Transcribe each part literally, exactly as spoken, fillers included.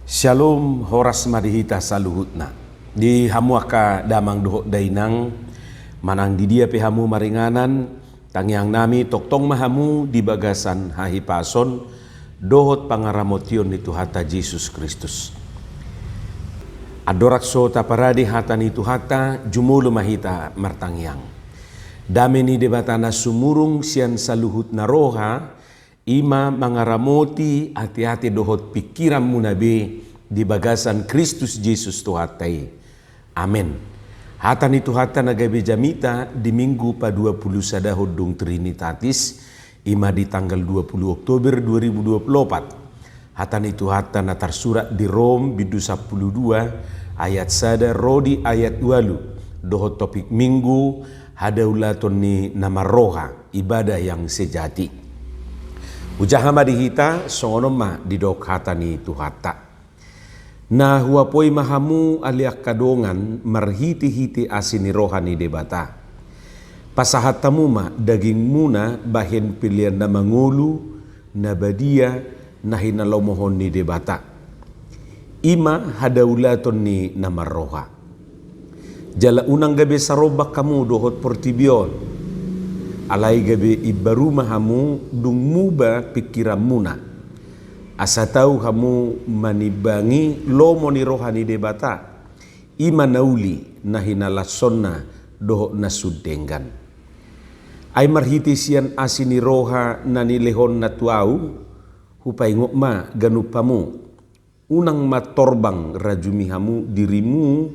Syalom, horas ma di hita saluhutna. Di hamu angka damang dohot dainang, manang di dia pe hamu maringanan, tangiang nami tongtong ma hamu di bagasan hahipason dohot pangaramotion ni Tuhanta Jesus Kristus. Andorang so taparade hata ni Tuhanta, jumolo ma hita martangiang. Dame ni Debata na sumurung sian saluhutna roha, i ma mangaramoti ateate dohot pingkiranmuna be di bagasan Kristus Jesus Tuhanta i. Amen. Hata ni Tuhanta na gabe jamita di Minggu paduapulusadahon dung Trinitatis, i ma di tanggal dua puluh Oktober dua ribu dua puluh opat. Hata ni Tuhanta na tarsurat di Rom bindu sampulu dua ayat sada ro di ayat ualu, dohot topik Minggu, hadaulaton ni na marroha, ibadah yang sejati. Hujaha ma di hita, songon on ma didok hata ni Tuhanta. Na huapoi ma hamu ale angka dongan marhitehite asi ni roha ni Debata. Pasahat hamu ma dagingmuna bahen pelean na mangolu, na badia, na hinalomohon ni Debata. I ma hadaulaton ni na marroha. Jala unang gabe sarombang hamu dohot portibi on. Alai gabe imbaru ma hamu dung muba pingkiranmuna. Asa tau hamu manimbangi lomo ni roha ni Debata, i ma na uli, na hinalashonna dohot na sun denggan. Ai marhite sian asi ni roha na nilehonna tu ahu, hupaingot ma ganup hamu. Unang ma torbang rajumi hamu dirimu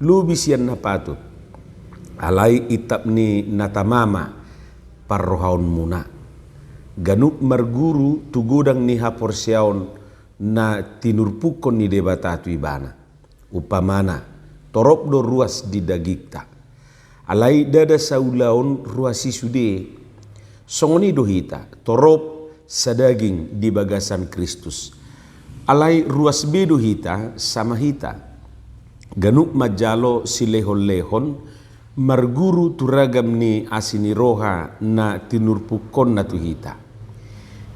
lobi sian na patut. Alai intap ni na tama ma parrohaonmuna. Ganup marguru tu godang ni haporseaon na tinurpukkon ni Debata tu ibana. Umpamana, torop do ruas di dagingta. Alai ndada saulaon ruas i sude. Songon i do hita, torop sadaging di bagasan Kristus. Alai ruas be do hita sama hita. Ganup manjalo silehonlehon, marguru tu ragam ni asi ni roha na tinurpukonna tu hita.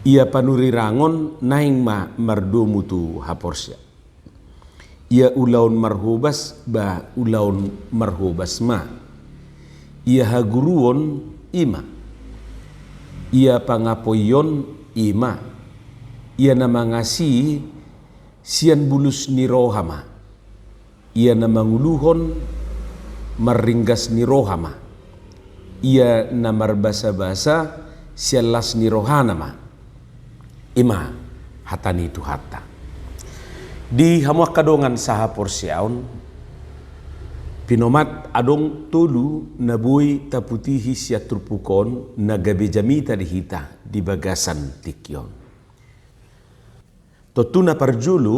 Ia panurirangon naeng ma mardomu tu haporseaon. Ia ulaon marhobas, ba ulaon marhobas ma. Ia haguruon, i ma. Ia pangapoion, i ma. Ia na mangasi, sian bulus ni roha ma. Ia na manguluhon, marringgas ni roha ma. Ia na marbasabasa, sian las ni rohana ma. I ma hata ni Tuhanta. Di hamu angka dongan sahaporseaon, pinomat adong tolu na boi taputihi sian turpuk on na gabe jamita di hita di bagasan tingki on. Tontu na parjolo,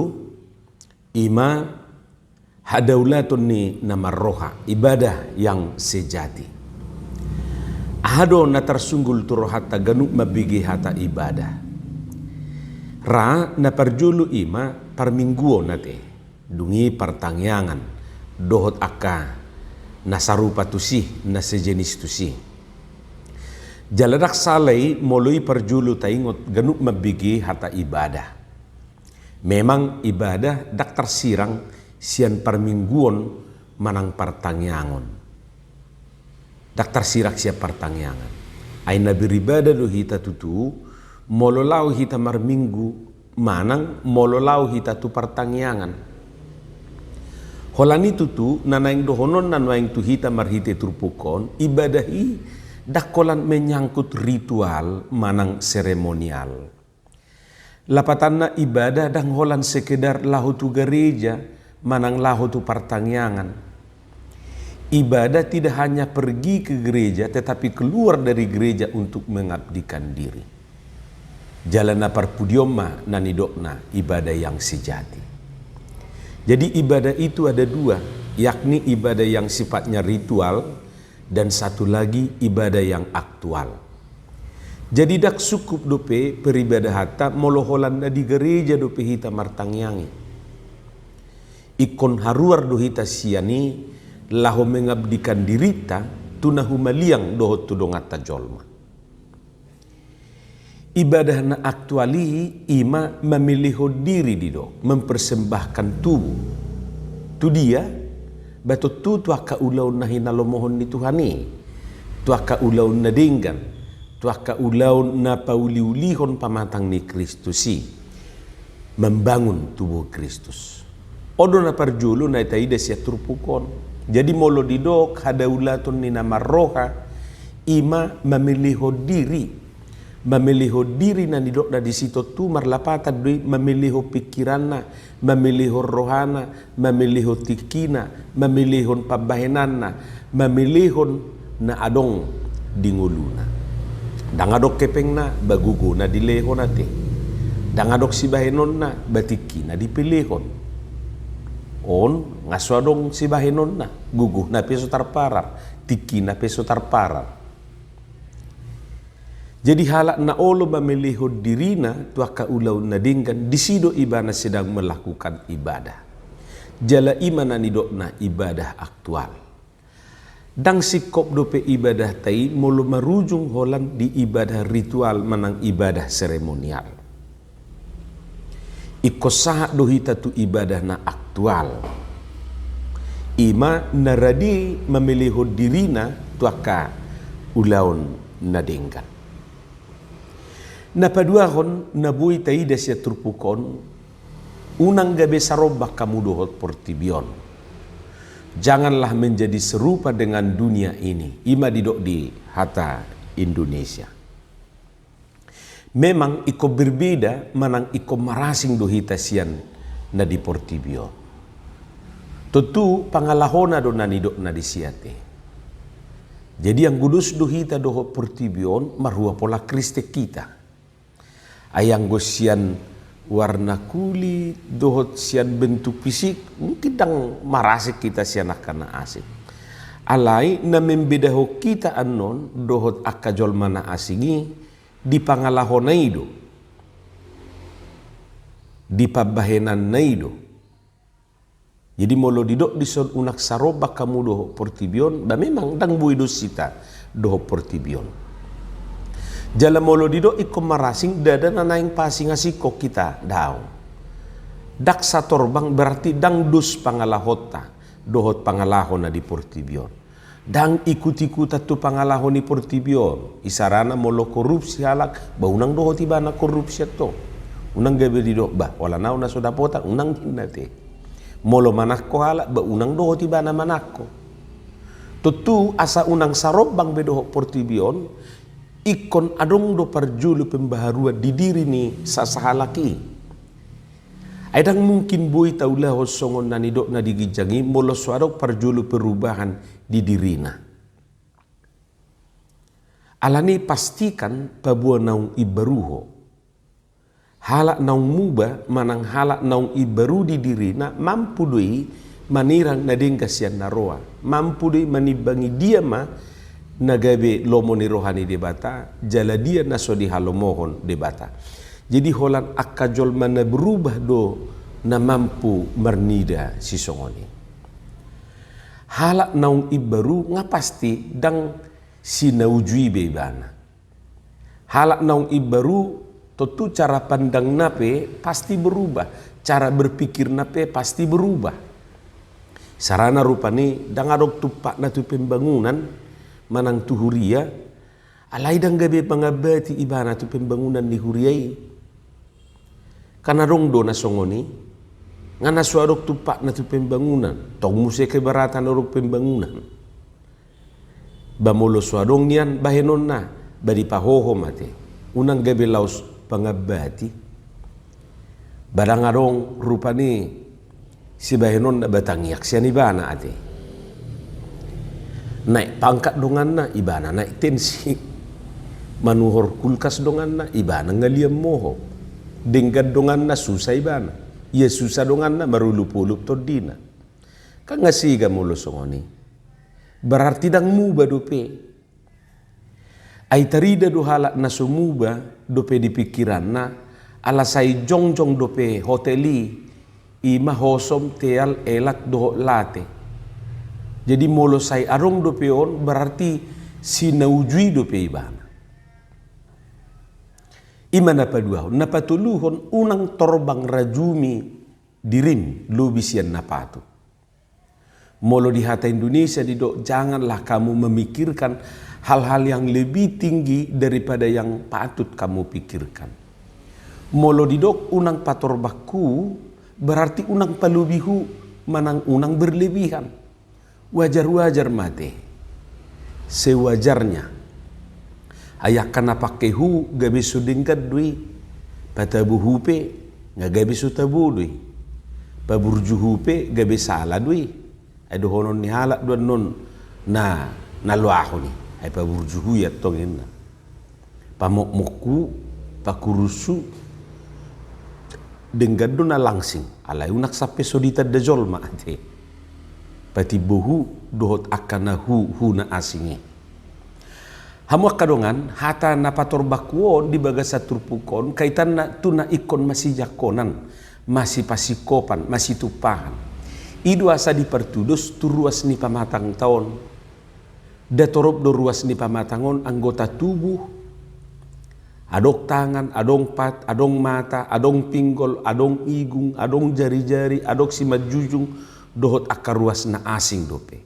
i ma hadaulaton ni na marroha, ibadah yang sejati. Aha do na tarsunggul tu rohanta ganup mambege hata ibadah? Ra na parjolo i ma parmingguon ate, dung i partangiangan, dohot angka na sarupa tusi, na sejenis tusi. Jala ndang sala i molo i parjolo taingot ganup mambege hata ibadah. Memang ibadah ndang tarsirang sian parmingguon manang partangiangon. Ndang tarsirang sian partangiangan. Ai na beribadah do hita tutu, molo laho hita marminggu, manang molo laho hita tu partangiangan. Holan i tutu, na naeng dohonon na nuaeng tu hita marhite turpuk on, ibadah i ndang holan menyangkut ritual manang seremonial. Lapatanna ibadah ndang holan sekedar laho tu gareja, manang laho tu partangiangan. Ibadah tidak hanya pergi ke gereja, tetapi keluar dari gereja untuk mengabdikan diri. Jala na parpudi on ma na nidokna ibadah yang sejati. Jadi ibadah itu ada dua, yakni ibadah yang sifatnya ritual dan satu lagi ibadah yang aktual. Jadi ndang sungkup dope peribadah hata molo holan na di gareja dope hita martangiangi. Ingkon haruar do hita sian i laho mengabdikan dirinta tu na humaliang dohot tu donganta jolma. Ibadah na aktual i ima mamelehon diri didok, mempersembahkan tubuh. Tu dia? Ba tontu tu angka ulaon na hinalomohon ni Tuhan i, tu angka ulaon na denggan, tu angka ulaon na pauliulihon pamatang ni Kristus i, membangun tubuh Kristus. On do na parjolo na taida sian turpuk on. Jadi molo didok hadaulaton ni na marroha, ima mamelehon diri. Mamelehon diri na nidokna disi tontu marlapatan do i mamelehon pingkiranna, mamelehon rohana, mamelehon tingkina, mamelehon pambahenanna, mamelehon na adong di ngoluna. Ndang adong hepengna, ba gogona dilehon ate. Ndang adong sibahenonna, ba tingkina dipelehon. On, nga so adong sibahenonna, gogona pe so tarparar, tingkina pe so tarparar. Jadi halak na olo mamelehon dirina tu angka ulaon na denggan, disi do ibana sedang melakukan ibadah. Jala ima na nidokna ibadah aktual. Ndang singkop dope ibadahta i molo marujung holan di ibadah ritual manang ibadah seremonial. Ingkon sahat do hita tu ibadah na aktual. Ima na rade mamelehon dirina tu angka ulaon na denggan. Na paduahon na boi taida sian turpuk on, unang gabe sarombang hamu dohot portibi on. Janganlah menjadi serupa dengan dunia ini. Ima didok di hata Indonesia. Memang ingkon berbeda manang ingkon marasing do hita sian na di portibi on. Tontu pangalahona do na nidokna disi ate. Jadi anggo dos do hita dohot portibi on, marhua pola Kristen hita. Ai anggo sian warna kulit dohot sian bentuk fisik, mungkin ndang marasing hita sian angka na asing. Alai na membedahon hita annon dohot angka jolma na asing i, di pangalahona i do, di pambahenanna i do. Jadi molo didok dison unang sarombang hamu dohot portibi on, ba memang ndang boi dos hita dohot portibi on. Jala molo didok ingkon marasing, ndada na naeng paasingasingkon hita, daong. Ndang satorbang berarti ndang dos pangalahonta dohot pangalaho na di portibi on. Ndang ikut-ikutan tu pangalaho ni portibi on. Isarana molo korupsi halak, ba unang dohot ibana korupsi antong. Unang gabe didok, bah, holan ahu na so dapotan, unang ninna ate. Molo manangko halak, ba unang dohot ibana manangko. Tontu asa unang sarombang be dohot portibi on, ingkon adong do parjolo pembaharuan di diri ni sasahalak i. Ai ndang mungkin boi taulahon songon na nidokna di ginjang i molo so adong parjolo perubahan di dirina. Alani pastikan paboa naung imbaru ho. Halak naung muba manang halak naung imbaru di dirina mampu do i manirang na denggan sian na roa. Mampu do i manimbangi dia ma na gabe lomo ni roha ni Debata, jala dia na so dihalomohon Debata. Jadi holan angka jolma na berubah do na mampu marnida sisongon i. Halak naung imbaru nga pasti ndang si na uju i be ibana. Halak naung imbaru tontu cara pandangna pe pasti berubah, cara berpikirna pe pasti berubah. Isarana rupani ndang adong tumpakna tu pembangunan manang tu huria, alai ndang gabe mangambati ibana tu pembangunan ni huria i. Kan adong do na songon i, nga na so adong tumpakna tu pembangunan, tong muse keberatan adong pembangunan. Ba molo so adong nian bahenonna, ba dipahohom ate, unang gabe laos pangambati. Ba ndang adong rupani sibahenonna ba tangiang sian ibana ate. Naik pangkat donganna, ibana naik tensi. Manuhor kulkas donganna, ibana ngalian mohop. Denggan donganna, susa ibana. Ia susa donganna, marolopolop tondina. Kan nga sega molo songon i. Berarti ndang muba dope. Ai tarida do halak na so muba dope di pingkiranna, ala sai jongjong dope hotel i, ima hosom, teal, elat dohot late. Jadi molo sai adong dope on, berarti si na uju i dope ibana. I ma na paduahon. Na patoluhon, unang torbang rajumi dirim lobi sian na patut. Molo di hata Indonesia didok, janganlah kamu memikirkan hal-hal yang lebih tinggi daripada yang patut kamu pikirkan. Molo didok unang patorbang hu, berarti unang palobi hu, manang unang berlebihan. Wajar-wajar ma ate. Sewajarnya. Ai angka na pangke hu gabe so denggan do i. Patabo hu pe nga gabe so tabo do i. Paburju hu pe gabe sala do i. Ai dohonon ni halak do annon na, na loahon i. Ai paburju hu i antong inna. Pamokmok hu, pakurus hu, denggan do na langsing, alai unang sampe so ditanda jolma ate. Patimbo hu dohot angka na hu, hu na asing i. Hamu angka dongan, hata na patorbang hu on di bagasan turpuk on, kaitanna tu na ingkon masijangkonan, masipasingkopan, masitumpahan. I do asa dipartudos tu ruas ni pamatangta on. Nda torop do ruas ni pamatang on anggota tubuh, adong tangan, adong pat, adong mata, adong pinggol, adong igung, adong jari-jari, adong simanjujung, dohot angka ruas na asing dope.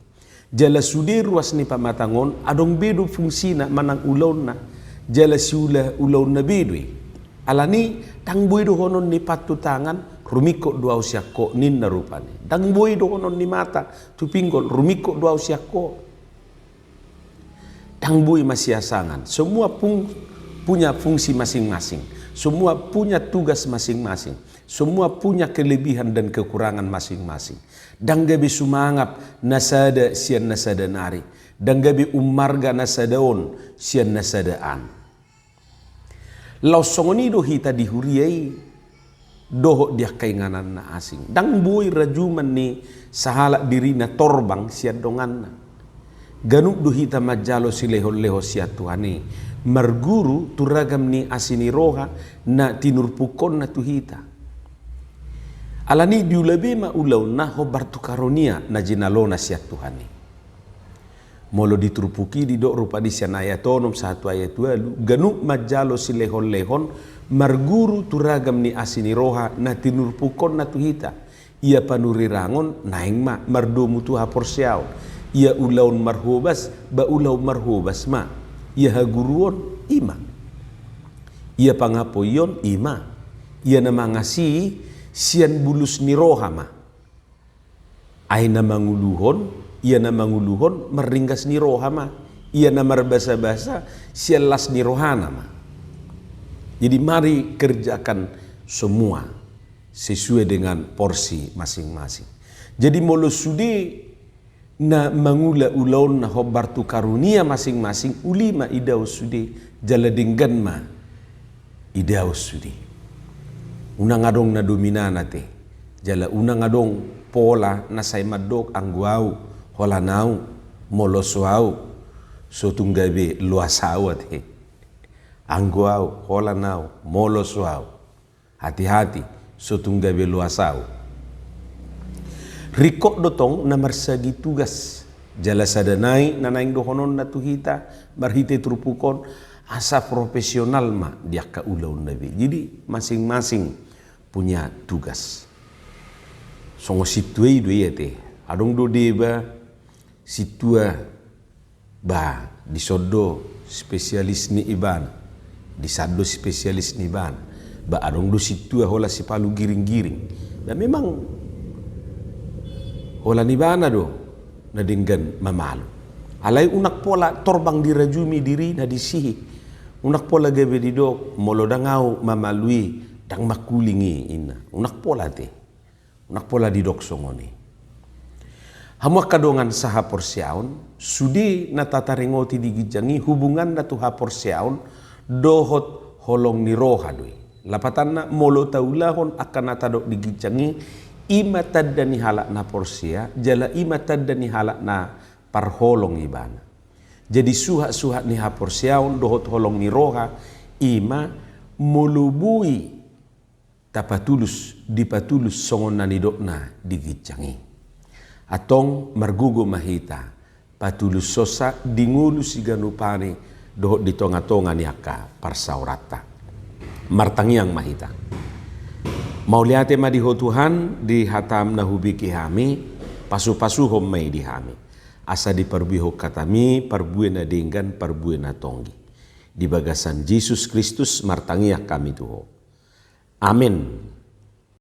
Jala sude ruas ni pamatang on, adong be do fungsina manang ulaonna, jala siula ulaonna be do i. Alani, ndang boi dohonon ni pat tu tangan, rumingkot do au sian ho, ninna rupani. Ndang boi dohonon ni mata tu pinggol, rumingkot do au sian ho. Ndang boi masiasangan. Semua pung-, punya fungsi masing-masing. Semua punya tugas masing-masing. Semua punya kelebihan dan kekurangan masing-masing. Ndang gabe sumangap na sada sian na sada nari. Ndang gabe ummarga na sada on sian na sada an. Laos songon i do hita di huria i, dohot di angka inganan na asing. Ndang boi rajuman ni sahalak dirina torbang sian donganna. Ganup do hita manjalo silehon-lehon sian Tuhan i, marguru tu ragam ni asi ni roha na tinurpukkonna tu hita. Alani diula be ma ulaonna hombar tu karonia na jinalona sian Tuhan i. Molo di turpuk i didok rupani sian ayat onom sahat tu ayat ualu, ganup manjalo silehon-lehon, marguru tu ragam ni asi ni roha na tinurpukkonna tu hita. Ia panurirangon naeng ma mardomu tu haporseaon. Ia ulaon marhobas, ba ulaon marhobas ma. Ia haguruon, i ma. Ia pangapoion, i ma. Ia na mangasi, sian bulus ni roha ma. Ai na manguluhon, ia na manguluhon marringgas ni roha ma, ia na marbasabasa sian las ni rohana ma. Jadi mari kerjakan semua sesuai dengan porsi masing-masing. Jadi molo sude na mangula ulaonna hombar tu karunia masing-masing, uli ma idaon sude, jala denggan ma idaon sude. Unang adong na dominan ate, jala unang adong pola na sai mandok anggo au, holan au, molo so au, so tung gabe loas au ate. Anggo au, holan au, molo so au. Hati-hati, so tung gabe loas au. Ringkot do tong na marsagi tugas, jala sada nai na naeng dohononna tu hita, marhite turpuk on, asa profesional ma di angka ulaonna be. Jadi masing-masing punya tugas. Songon sintua i do i ate. Adong do deba sintua, ba, dison do spesialis ni ibana, disan do spesialis ni ibana. Ba adong do sintua holan sipalu giring-giring. Ba memang holan ibana do na denggan mamalu. Alai unang pola torbang dirajumi dirina disi. Unang pola gabe didok, molo ndang au mamalu i, ndang mangkuling i, inna. Unang pola ate. Unang pola didok songon i. Hamu angka dongan sahaporseaon, sude na tataringoti di ginjang i hubunganna tu haporseaon dohot holong ni roha do i. Lapatanna, molo taulahon angka na tadok di ginjang i, i ma tanda ni halak na porsea, jala i ma tanda ni halak na parholong ibana. Jadi suhat-suhat ni haporseaon dohot holong ni roha, i ma molo boi tapatulus, dipatulus songon na nidokna di ginjang i. Antong margogo ma hita patulushonsa di ngolu siganupani dohot di tonga-tonga ni angka parsaoranta. Martangiang ma hita. Mauliate ma di Ho Tuhan, di hataM na hubege hami, pasupasuhon ma i di hami. Asa diparbuehon hatami parbue na denggan, parbue na tonggi. Di bagasan Jesus Kristus martangiang hami tu Ho. Amen.